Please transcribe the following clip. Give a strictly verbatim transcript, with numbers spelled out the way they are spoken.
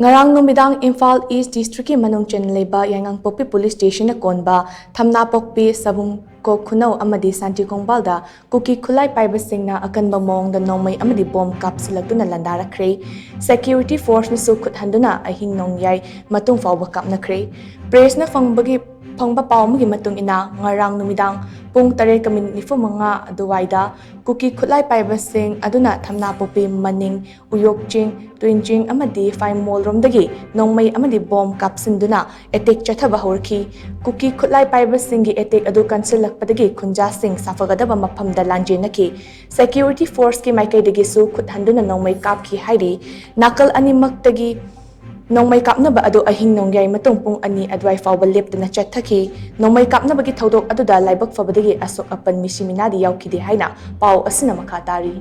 ꯉꯔꯥꯡ ꯅꯨꯃꯤꯗꯥꯡ ꯏꯝꯐꯥꯜ ꯏꯁ ꯗꯤꯁꯇ꯭ꯔꯤꯛꯀꯤ ꯃꯅꯨꯡ ꯆꯟꯅ ꯂꯩꯕ ꯌꯥꯏꯉꯪꯄꯣꯛꯄꯤ ꯄꯨꯂꯤꯁ ꯁ꯭ꯇꯦꯁꯟꯅ ꯀꯣꯟꯕ ꯊꯝꯅꯥꯄꯣꯛꯄꯤ, ꯁꯕꯨꯡꯀꯣꯛ ꯈꯨꯅꯧ ꯑꯃꯗꯤ ꯁꯥꯟꯇꯤ ꯈꯣꯡꯕꯥꯜꯗ ꯀꯨꯀꯤ ꯈꯨꯠꯂꯥꯏ ꯄꯥꯏꯕꯁꯤꯡꯅ ꯑꯀꯟꯕ ꯃꯑꯣꯡꯗ ꯅꯣꯡꯃꯩ ꯑꯃꯗꯤ ꯕꯣꯝ ꯀꯥꯞꯁꯤꯜꯂꯛꯇꯨꯅ ꯂꯥꯟꯗꯥꯔꯛꯈ꯭ꯔꯦ꯫ ꯁꯦꯀ꯭ꯌꯨꯔꯤꯇꯤ ꯐꯣꯔꯁꯅꯁꯨ ꯈꯨꯠ ꯍꯟꯗꯨꯅ ꯑꯍꯤꯡ ꯅꯣꯡꯌꯥꯏ ꯃꯇꯨꯡ ꯐꯥꯎꯕ ꯀꯥꯞꯅꯈ꯭ꯔꯦ꯫ ꯄ꯭ꯔꯦꯁꯅ ꯐꯪꯕꯒꯤ, ꯐꯪꯕ ꯄꯥꯎ ꯑꯃꯒꯤ ꯃꯇꯨꯡ ꯏꯟꯅ, ꯉꯔꯥꯡ ꯅꯨꯃꯤꯗꯥꯡ ꯄꯨꯡ ꯇꯔꯦꯠꯀ ꯃꯤꯅꯤꯠ ꯅꯤꯐꯨ ꯃꯉꯥ ꯑꯗꯨꯋꯥꯏꯗ ꯀꯨꯀꯤ ꯈꯨꯠꯂꯥꯏ ꯄꯥꯏꯕꯁꯤꯡ ꯑꯗꯨꯅ ꯊꯝꯅꯥꯄꯣꯛꯄꯤ ꯃꯅꯤꯡ, ꯎꯌꯣꯛ ꯆꯤꯡ, ꯇ꯭ꯋꯤꯟ ꯆꯤꯡ ꯑꯃꯗꯤ ꯐꯥꯏꯃꯣꯜꯔꯣꯝꯗꯒꯤ ꯅꯣꯡꯃꯩ ꯑꯃꯗꯤ ꯕꯣꯝ ꯀꯥꯞꯁꯤꯟꯗꯨꯅ ꯑꯦꯇꯦꯛ ꯆꯠꯊꯕ ꯍꯧꯔꯛꯈꯤ꯫ ꯀꯨꯀꯤ ꯈꯨꯠꯂꯥꯏ ꯄꯥꯏꯕꯁꯤꯡꯒꯤ ꯑꯦꯇꯦꯛ ꯑꯗꯨ ꯀꯟꯁꯤꯜꯂꯛꯄꯗꯒꯤ ꯈꯨꯟꯖꯥꯁꯤꯡ ꯁꯥꯐꯒꯗꯕ ꯃꯐꯝꯗ ꯂꯥꯟꯖꯦꯟꯅꯈꯤ꯫ ꯁꯦꯀ꯭ꯌꯨꯔꯤꯇꯤ ꯐꯣꯔꯁꯀꯤ ꯃꯥꯏꯀꯩꯗꯒꯤꯁꯨ ꯈꯨꯠ ꯍꯟꯗꯨꯅ ꯅꯣꯡꯃꯩ ꯀꯥꯞꯈꯤ ꯍꯥꯏꯔꯤ꯫ ꯅꯥꯀꯜ ꯑꯅꯤꯃꯛꯇꯒꯤ ꯅꯣꯡꯃꯩ ꯀꯥꯞꯅꯕ ꯑꯗꯨ ꯑꯍꯤꯡ ꯅꯣꯡꯌꯥꯏ ꯃꯇꯨꯡ ꯄꯨꯡ ꯑꯅꯤ ꯑꯗꯨꯋꯥꯏ ꯐꯥꯎꯕ ꯂꯦꯞꯇꯅ ꯆꯠꯊꯈꯤ꯫ ꯅꯣꯡꯃꯩ ꯀꯥꯞꯅꯕꯒꯤ ꯊꯧꯗꯣꯛ ꯑꯗꯨꯗ ꯂꯥꯏꯕꯛ ꯐꯕꯗꯒꯤ ꯑꯁꯣꯛ ꯑꯄꯟ ꯃꯤꯁꯤ ꯃꯤꯅꯥꯗꯤ ꯌꯥꯎꯈꯤꯗꯦ ꯍꯥꯏꯅ ꯄꯥꯎ ꯑꯁꯤꯅ ꯃꯈꯥ ꯇꯥꯔꯤ꯫